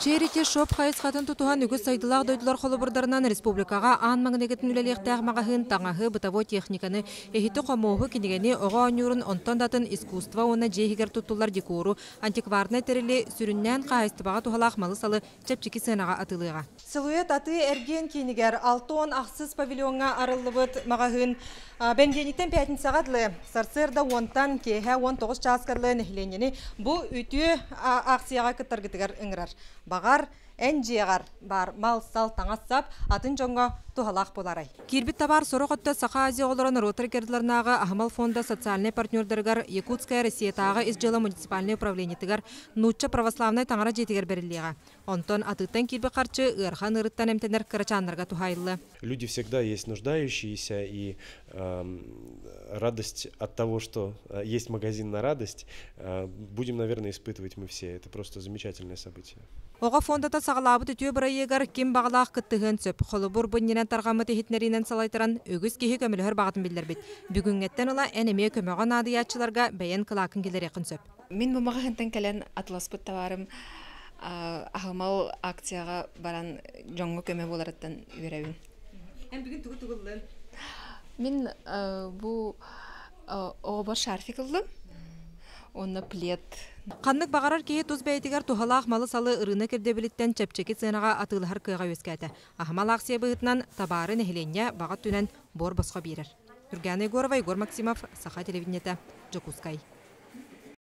Charity Shop хайысхатын тутуһан үгүс сайдыылаах дойдулар холобурдарынан республикаҕа аан маҥнайгытын үлэлиэхтээх маҕаһыын таҥаһы, бытовой техниканы, иһити-хомуоһу, кинигэни, оҕо оонньуурун, онтон да атын искусство уонна дьиэ иһигэр туттуллар декору, антикварнай тэрили, сүрүннээн хаһаайыстыбаҕа туһалаах малы-салы чэпчэки сыанаҕа атыылыаҕа. Силуэт атыы-эргиэн киинигэр 66 павильоҥҥа арыллыбыт маҕаһыын бэнидиэнньиктэн пятницаҕа дылы сарсыарда уонтан киэһэ 19 чааска дылы нэһилиэнньэни бу үтүө акцияҕа кыттаргытыгар ыҥырар. Баҕар, эн дьиэҕэр баар мал-сал, таҥас-сап атын дьоҥҥо туһалаах буолаарай. Киирбит табаар сорох өттө Саха Азия оҕолоро норуоттар иккардыларынааҕы аһымал фонда социальнай партнердарыгар Якутская Россиятааҕы ис дьыала муниципальнай управлениетыгар Нуучча православнай таҥара дьиэтигэр бэриллиэҕэ. Онтон атыыттан киирбит харчы ыарахан ыарыттан эмтэнэр кырачааннарга туһаайыллыа. Люди всегда есть нуждающиеся, и радость от того, что есть магазин на радость, будем, наверное, испытывать мы все. Это просто замечательное событие. Оҕо фондата саҕалаабыт үтүө бырайыагар ким баҕалаах кыттыһыан сөп. Холобур, бу иннинэн тарҕаммыт иһитиннэриинэн салайтаран, үгүс киһи көмөлөһөр баҕатын биллэрбит. Бүгүҥҥэттэн ыла эн эмиэ көмөҕө наадыйааччыларга бэйэн кылааккын киллэриэххин сөп. Мин бу маҕаһыынтан кэлэн атыласпыт табаарым аһымал акцияҕа баран дьоҥҥо көмө буоларыттан үөрэбин. Эн бүгүн тугу тугуллун? Мин бу оҕобор шарфик ыллым уонна плед. Ханнык баҕарар киһи тус бэйэтигэр туһалаах малы-салы ырыынак ирдэбилиттэн чэпчэки сыанаҕа атыылаһар кыаҕа үөскээтэ. Аһымал акция быһыытынан табаары нэһилиэнньэ баҕа өттүнэн буор босхо биэрэр. Ньургуяна Егорова, Егор Максимов, Саха телевидениетэ, Дьокуускай.